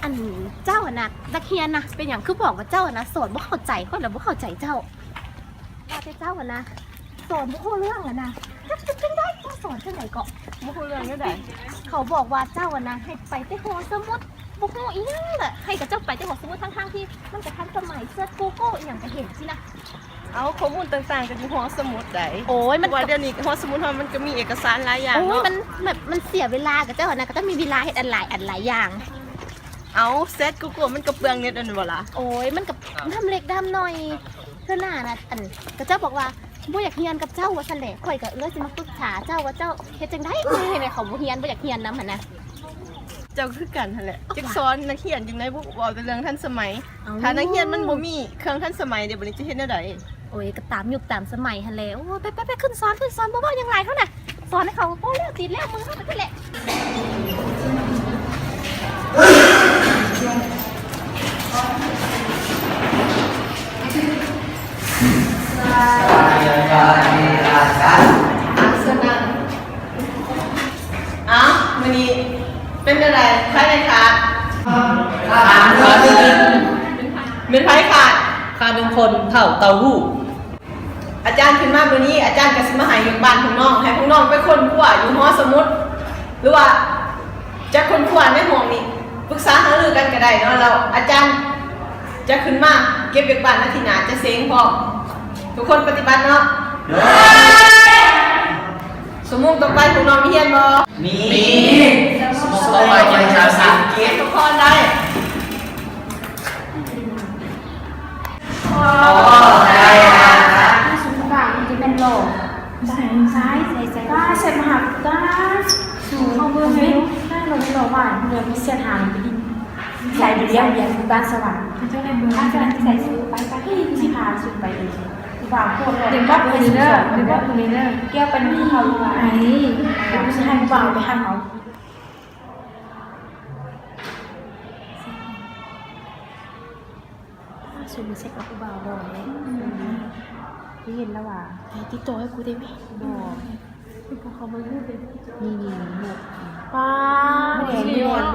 ອັນເຈົ້າຫັ້ນນະ ນັກຮຽນນະ ເປັນຫຍັງຄືບອກວ່າເຈົ້າຫັ້ນນະ ສອນບໍ່ເຂົ້າໃຈ ຂ້ອຍລະບໍ່ເຂົ້າໃຈເຈົ້າ. ວ່າແຕ່ເຈົ້າຫັ້ນນະ ສອນບໍ່ຮູ້ເລື່ອງຫັ້ນນະ ຈັກເຮັດຈັ່ງໃດ ສອນຈັ່ງໃດເກາະ ບໍ່ຮູ້ເລື່ອງແນວໃດ? ເຂົາບອກວ່າເຈົ້າຫັ້ນນະ ໃຫ້ໄປແຕ່ຫໍສະໝຸດ ບໍ່ຮູ້ອີ່ຫຍັງລະ ໃຫ້ເຂົາເຈົ້າໄປແຕ່ຫໍສະໝຸດ ທັງໆທີ່ມັນກະທັນສະໄໝ ເສີດກູໂກອີ່ຫຍັງກະເຫັນຊີ້ນະ. ເອົາ ຂໍ້ມູນຕ່າງໆກະຢູ່ຫໍສະໝຸດໃດ໋. ໂອ້ຍ ມັນ ເພາະວ່າດຽວນີ້ຫໍສະໝຸດເຮົາມັນກະມີເອກະສານຫຼາຍຢ່າງເນາະ. ໂອ້ຍ ມັນແບບ ມັນເສຍເວລາ ເຂົາເຈົ້າຫັ້ນນະ ເຂົາເຈົ້າມີເວລາເຮັດອັນຫຼາຍອັນຫຼາຍຢ່າງ. ເອົາ ເສີດກູໂກມັນກະເປືອງເນັດແມ່ນບໍ່ລະ? ໂອ້ຍ ມັນກະທຳເລັກທຳໜ້ອຍ ເທື່ອໜ້ານະ ອັນ ເຂົາເຈົ້າບອກວ່າບໍ່ຢາກຮຽນກັບເຈົ້າວ່າຊັ້ນແຫຼະ ຂ້ອຍກະເລີຍຊິມາປຶກສາເຈົ້າວ່າເຈົ້າເຮັດຈັ່ງໃດ ເຮັດໃຫ້ເຂົາບໍ່ຮຽນ ບໍ່ຢາກຮຽນນຳຫັ້ນນະ. ເຈົ້າຄືກັນຫັ້ນແຫຼະ ຈັກສອນນັກຮຽນຈັ່ງໃດບຸ ເວົ້າແຕ່ເລື່ອງທັນສະໄໝ. ເອົ້າ ຖ້ານັກຮຽນມັນບໍ່ມີເຄື່ອງທັນສະໄໝເດ ບາດນີ້ຈະເຮັດແນວໃດ? ໂອ້ຍ ກະຕາມຍຸກຕາມສະໄໝຫັ້ນແຫຼະ. ໂອ້ຍ ໄປໆໆ ຂຶ້ນສອນ ຂຶ້ນສອນ ບໍ່ເວົ້າຫຍັງຫຼາຍ ເຮົານະ ສອນໃຫ້ເຂົາ ພໍແລ້ວ ຕິດແລ້ວ ມືເຮົາໄປພຸ້ນແຫຼະ. ອ້າວ ມື້ນີ້ເປັນແນວໃດ? ໃຜແມ່ນຂາດ? ຂາດໜຶ່ງຄົນ. ແມ່ນໃຜຂາດ? ຂາດໜຶ່ງຄົນ ທ້າວເຕົ້າຫູ. ອາຈານຂຶ້ນມາມື້ນີ້ ອາຈານກະຊິມາໃຫ້ວຽກບ້ານພວກນ້ອງ ໃຫ້ພວກນ້ອງໄປຄົ້ນຄວ້າຢູ່ຫໍສະໝຸດ ຫຼືວ່າຈະຄົ້ນຄວ້າໃນຫ້ອງນີ້ ປຶກສາຫາລືກັນກະໄດ້ເນາະ. ແລ້ວອາຈານຈະຂຶ້ນມາເກັບວຽກບ້ານອາທິດໜ້າ ຈະເສັງພ້ອມ. ທຸກຄົນປະຕິບັດເນາະ. ໂດຍ. ຊົ່ວໂມງຕໍ່ໄປພວກນ້ອງມີຮຽນບໍ່? ມີ. ມີ. ຊົ່ວໂມງຕໍ່ໄປຮຽນພາສາອັງກິດ. ທຸກຄົນໄດ້. ອໍ ໄດ້ລະ. ສູງກາງມັນຈະແມ່ນຫຼໍ່. ໃສ່ ໃສ່ ໃສ່ ໃສ່ ປ້າ ໃສ່ມະຫາ ປ້າ ສູງ ເອົາເບິ່ງໃຫ້ດູ. ໜ້າໂລດຫຼໍ່ຫວານ ເດີນເສຍທາງໄປດິ. ໃສ່ດຽວ ດຽວຢູ່ບ້ານສະຫວັນ. ເຈົ້າໄດ້ເບິ່ງ ປ້າ ໃສ່ສູງ ໄປ ໄປ ຊິພາສູງໄປເອງ. ວ່າພວກເຮົາ ເດີນກັບໄປເດີ ເດີນກັບໄປເດີ. ແກ້ວໄປນຳເຂົາຢູ່ວ່າ ໄອ້ ດຽວຊິໃຫ້ຜູ້ບ່າວໄປຫາເຮົາ. ສູມາເຊັກກັບຜູ້ບ່າວບໍ່ແຫຼະ. ໄດ້ຍິນລະວ່າ ໃຫ້ຕິດຕໍ່ໃຫ້ກູໄດ້ໄໝ? ບໍ່. ຄືພວກເຂົາມາຢູ່ເດ. ນີ້ໆ ໝົດ. ປ້າ ແດງ ແດງ.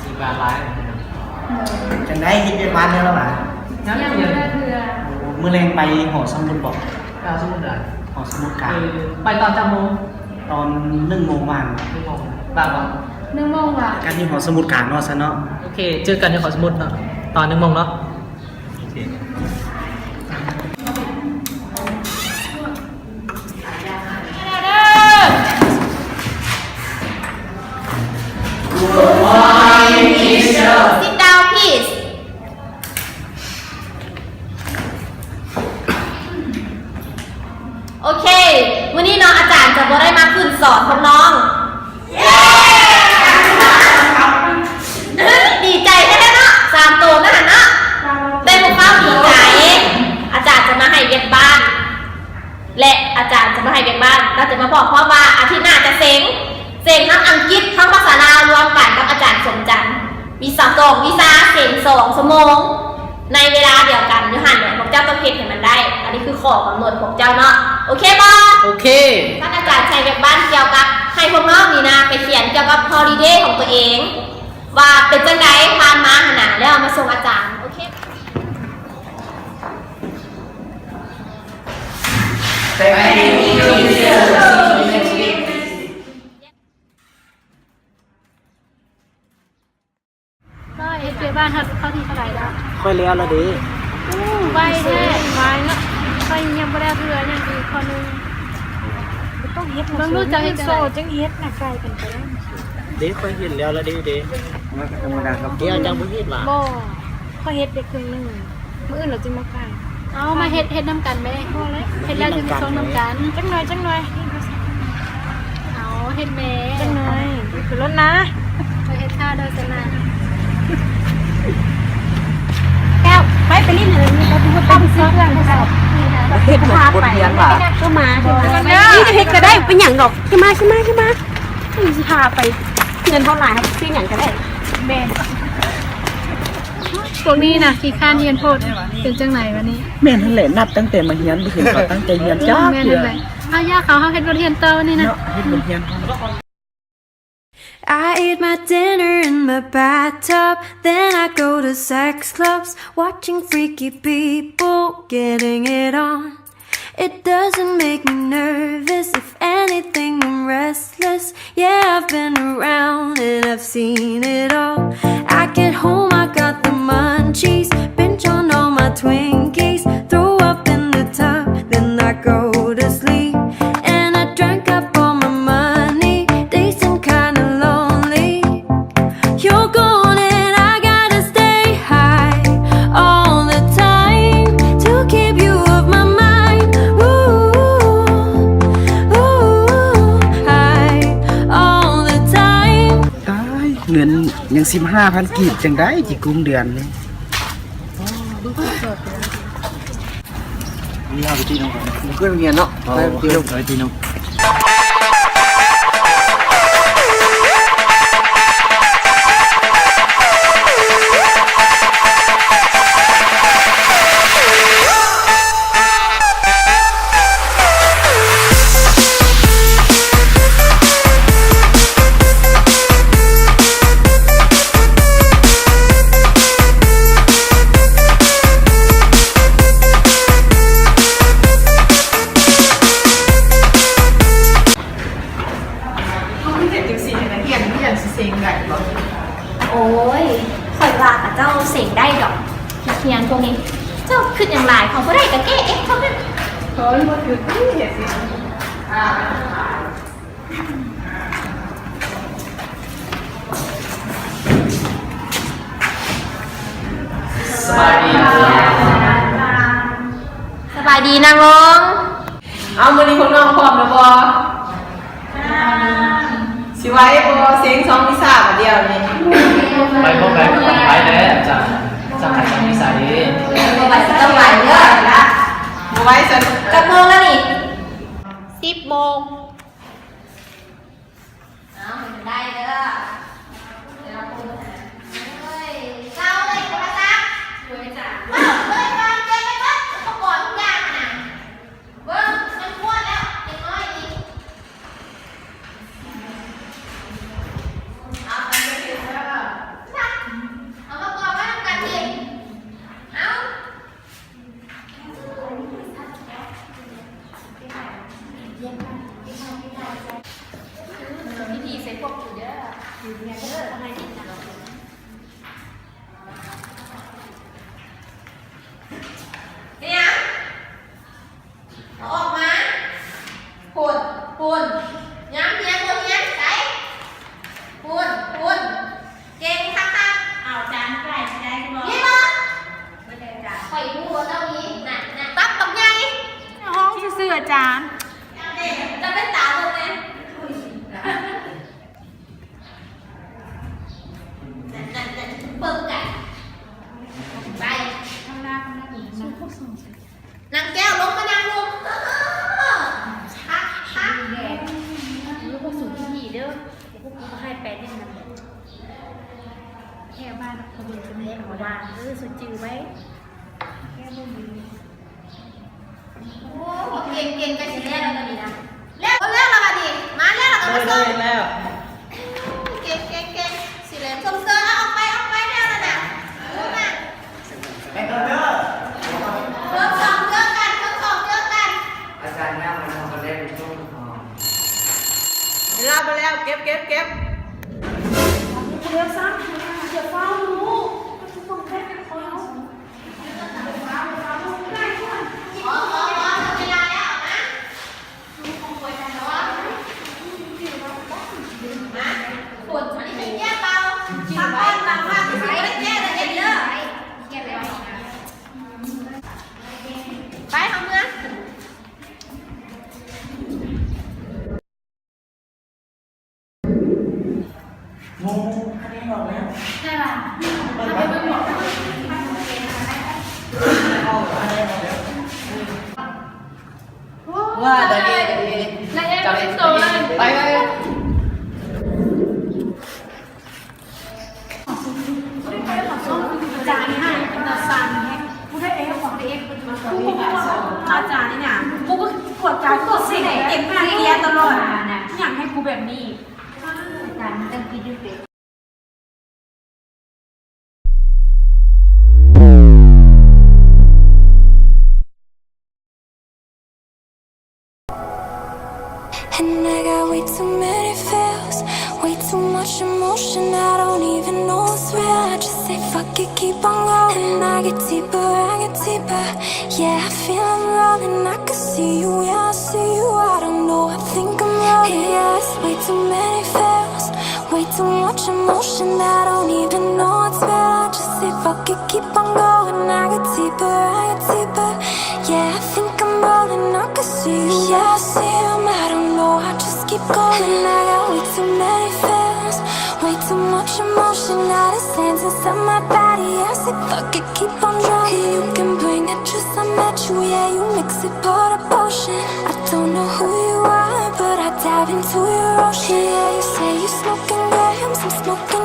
ຊິບາດຫຼາຍ. ຈັ່ງໃດ ເຮັດວຽກບ້ານແລ້ວລະຫວາ? ຍັງ ຍັງບໍ່ໄດ້ເທື່ອ. ມື້ແລງໄປຫໍສະໝຸດບໍ່? ໄປຫໍສະໝຸດໃດ? ຫໍສະໝຸດກາງ. ເອີ ໄປຕອນຈັກໂມງ? ຕອນໜຶ່ງໂມງຫວ່າງ. ໜຶ່ງໂມງຫວ່າງບໍ່? ໜຶ່ງໂມງຫວ່າງ. ກັນຢູ່ຫໍສະໝຸດກາງເນາະ ຊັ້ນເນາະ. ໂອເຄ ເຈີກັນຢູ່ຫໍສະໝຸດເນາະ ຕອນໜຶ່ງໂມງເນາະ. ໂອເຄ. Sit down, please. ໂອເຄ ມື້ນີ້ເນາະ ອາຈານຈະບໍ່ໄດ້ມາຂຶ້ນສອນພວກນ້ອງ. ດີໃຈແທ້ເນາະ ສາມໂຕນັ້ນເນາະ. ແຕ່ພວກເຮົາດີໃຈ ອາຈານຈະມາໃຫ້ວຽກບ້ານ ແລະ ອາຈານຈະມາໃຫ້ວຽກບ້ານ ແລ້ວຈະມາບອກພ້ອມວ່າອາທິດໜ້າຈະເສັງ ເສັງທັງອັງກິດ ທັງພາສາລາວ ລວມກັນກັບອາຈານສົມຈັນ. ວິຊາ ສອງວິຊາ ເສັງສອງຊົ່ວໂມງ ໃນເວລາດຽວກັນຢູ່ຫັ້ນແຫຼະ ພວກເຈົ້າຕ້ອງເຮັດໃຫ້ມັນໄດ້. ອັນນີ້ຄືຂໍ້ກຳນົດພວກເຈົ້າເນາະ ໂອເຄບໍ່? ໂອເຄ. ທ່ານອາຈານໃຫ້ວຽກບ້ານກ່ຽວກັບ ໃຫ້ພວກນ້ອງນີ້ນະ ໄປຂຽນກ່ຽວກັບຮອລິເດຂອງຕົວເອງ ວ່າເປັນຈັ່ງໃດຜ່ານມາຫັ້ນນະ ແລ້ວເອົາມາສົ່ງອາຈານ ໂອເຄ. ເຮັດວຽກບ້ານຮອດຂໍ້ທີເທົ່າໃດແລ້ວ? ຂ້ອຍແລ້ວລະເດ. ໂອ້ ໄວແທ້. ໄວເນາະ. ຂ້ອຍຍັງບໍ່ໄດ້ເທື່ອ ຍັງອີກຂໍ້ໜຶ່ງ. ບໍ່ຕ້ອງເຮັດ ເບິ່ງດູເຈົ້າເຮັດຈັ່ງໃດ ຈັ່ງເຮັດນະ ກາຍເປັນໄປໄດ້. ເດ ຂ້ອຍເຮັດແລ້ວລະເດ ເດ. ມັນກະທຳມະດາກັບ ດຽວເຈົ້າບໍ່ເຮັດຫວາ? ບໍ່ ຂ້ອຍເຮັດໄດ້ເຄິ່ງໜຶ່ງ. ມື້ອື່ນລະຈຶ່ງມາຂາຍ. ເອົາ ມາເຮັດ ເຮັດນຳກັນແມ້. ບໍ່ແລ້ວ ເຮັດແລ້ວຈຶ່ງສົ່ງນຳກັນ. ຈັກໜ່ອຍ ຈັກໜ່ອຍ. ເອົາ ເຮັດແມ້. ຈັກໜ່ອຍ. ຂຶ້ນລົດນະ. ໄປເຮັດທ່າເດີຊັ້ນນະ. ແກ້ວ ໄປ ໄປຫຼິ້ນຫັ້ນ ໄປ ໄປຊື້ເຄື່ອງໃຫ້ເຂົາ. ເຮັດໝົດບົດຮຽນຫວາ? ເຂົ້າມາ ເຂົ້າມາ. ນີ້ຈະເຮັດກະໄດ້ ເປັນຫຍັງດອກ. ຂຶ້ນມາ ຂຶ້ນມາ ຂຶ້ນມາ. ຊິພາໄປ ເງິນເທົ່າຫຼາຍ ຊື້ຫຍັງກະໄດ້. ແມ່ນ. ພວກນີ້ນະ ຂີ້ຄ້ານຮຽນໂພດ. ເປັນຈັ່ງໃດວະນີ້? ແມ່ນຫັ້ນແຫຼະ ນັບຕັ້ງແຕ່ມາຮຽນ ບໍ່ເຫັນເຂົາຕັ້ງໃຈຮຽນຈັກເທື່ອ. ເອົາ ຢ່າເຂົາ ເຮົາເຮັດບົດຮຽນຕໍ່ນີ້ນະ. ເນາະ ເຮັດບົດຮຽນ. I eat my dinner in my bathtub, then I go to sex clubs, watching freaky people getting it on. It doesn't make me nervous, if anything, I'm restless. Yeah, I've been around and I've seen it all. I get home, I got the munchies, binge on all my Twinkies, throw up in the tub, then I go to sleep. And I drank up all my money, days seem kinda lonely. You're gone and I gotta stay high all the time to keep you off my mind. Ooh, ooh, high all the time. ຕາຍ ເງິນຍັງສິບຫ້າພັນກີບ ຈັ່ງໃດຊິກຸ້ມເດືອນນີ້. ນີ້ເຮົາໄປຕີນົກກ່ອນ ເພື່ອນໂຮງຮຽນເນາະ ໄປຕີນົກ ໄປຕີນົກ. ເຮົາຄືເຮັດຈັ່ງຊີ້ໃຫ້ນັກຮຽນ ເຮົາຊິເສັງໄດ້ບໍ່? ໂອ້ຍ ຂ້ອຍວ່າເຂົາເຈົ້າເສັງໄດ້ດອກ ນັກຮຽນພວກນີ້. ເຈົ້າຄິດຫຍັງຫຼາຍ ເຂົາບໍ່ໄດ້ກໍແກ້ເອງເທົ່ານັ້ນ. ເຂົາບໍ່ຖືກທີ່ເຮັດ. ສະບາຍດີ ນັ່ງລົງ. ເອົາ ມື້ນີ້ພວກນ້ອງພ້ອມແລ້ວບໍ່? ຊິໄຫວບໍ່? ເສັງສອງວິຊາບາດດຽວນີ້. ໄຫວບໍ່? ໄຫວ ໄຫວແລ້ວ ອາຈານ ອາຈານໃຫ້ສອງວິຊາເດ້. ບໍ່ໄຫວກໍຕ້ອງໄຫວເດີ. ບໍ່ໄຫວຊັ້ນ. ຈັກໂມງແລ້ວນີ້? ສິບໂມງ. ເອົາໃຫ້ມັນໄດ້ເດີ ແຕ່ລະຄົນຫັ້ນນະ. ເອີຍ ເຊົາເລີຍ ບໍ່ໄປຊັກ. ໂດຍ ອາຈານ. ເວົ້າເລີຍວ່າເກັບໄວ້ເບິດ ອຸປະກອນທຸກຢ່າງຫັ້ນນະ. ເບິ່ງ ມັນຄວນແລ້ວ ເດັກນ້ອຍນີ້. ເອົາໄປເກັບເດີ ເອົາມາກອງໄວ້ນຳກັນນີ້. ເອົາ. ພິທີໃສ່ພວກກູເດີ ຢູ່ເຮືອນເດີ ເຂົາໃຫ້ກິນນະ. ເຮັດຫຍັງ? ເອົາອອກມາ. ພຸ້ນ ພຸ້ນ ຍາມຮຽນບໍ່ຮຽນ ໃສ. ພຸ້ນ ພຸ້ນ ເກັ່ງຄັກໆ. ເອົາຈານໄປຊິໄດ້ບໍ່? ມີບໍ່? ບໍ່ໄດ້ຈານ. ຂ້ອຍຮູ້ວ່າເຈົ້າມີ. ນັ້ນ ນັ້ນ ຕັບບັກໃຫຍ່. ຮ້ອງຊື່ໆ ອາຈານ. ເຈົ້າເປັນຕາເບິ່ງແດ່. ນັ້ນ ນັ້ນ ນັ້ນ ເບິ່ງກັນ. ໄປ. ທາງໜ້າ ທາງໜ້າ. ນາງແກ້ວ ລົງມານັ່ງລົງ. ຄັກ ຄັກ. ເອີ ບໍ່ສູງທີ່ເດີ ພວກກູກໍໃຫ້ແປດເດ້ນະ. ແຖວບ້ານເຂົາເບິ່ງເປັນແມ່ນວ່າ ເອີ ສຸດຈື່ໄວ້. ໂອ້ ເກັ່ງ ເກັ່ງ ໃກ້ຊິແລ້ວແລ້ວ ຕອນນີ້ນະ. ແລ້ວ ແລ້ວລະບາດນີ້ ມາແລ້ວລະກະມາເຊີນ. ເກັ່ງ ເກັ່ງ ເກັ່ງ ຊິແລ່ນຊົມເຊີຍ. ເອົາອອກໄປ ອອກໄປແລ້ວນັ້ນນະ. ເອີ ມາ ໄປກ່ອນເດີ. ເທີມສອງເຈີກັນ ເທີມສອງເຈີກັນ. ອາຈານຍາມມັນເຮົາກໍແລ່ນຊົມ. ເວລາບໍ່ແລ້ວ ເກັບ ເກັບ ເກັບ. ເອົາເດີ ຊ້ຳ ຢ່າຟ້າວລູກ. ໄປ ເຮົາເມືອ. ໂມ ຄະແນນອອກແລ້ວ. ວ່າ ໄດ້ເອັກ ໄດ້ເອັກ ໄປ ໄປ. ອາຈານໃຫ້ເປັນຕາຊັງແທ້. ກູໄດ້ເອັກ ຂອງໄດ້ເອັກ. ກູກໍວ່າ ອາຈານນີ້ນະ ກູກໍກວດກາ ກວດເສັງ ເຕັມໜ້າເລຍຕະຫຼອດ. ຫຍັງໃຫ້ກູແບບນີ້? ການມັນຈັ່ງ And I got way too many feels, way too much emotion. I don't even know what's real. I just say fuck it, keep on going. And I get deeper, I get deeper. Yeah, I feel I'm rolling. I can see you, yeah, I see you. I don't know, I think I'm rolling. Yeah, it's way too many feels, way too much emotion. I don't even know what's real. I just say fuck it, keep on going. I get deeper, I get deeper. Yeah, I think I'm rolling, I can see you. Yeah, I see him, I don't know, I just keep going. I got way too many feelings, way too much emotion. All the senses of my body, I say fuck it, keep on drowning. You can bring it, just I met you, yeah, you mix it, pour the potion. I don't know who you are, but I dive into your ocean. Yeah, you say you smoking grams, I'm smoking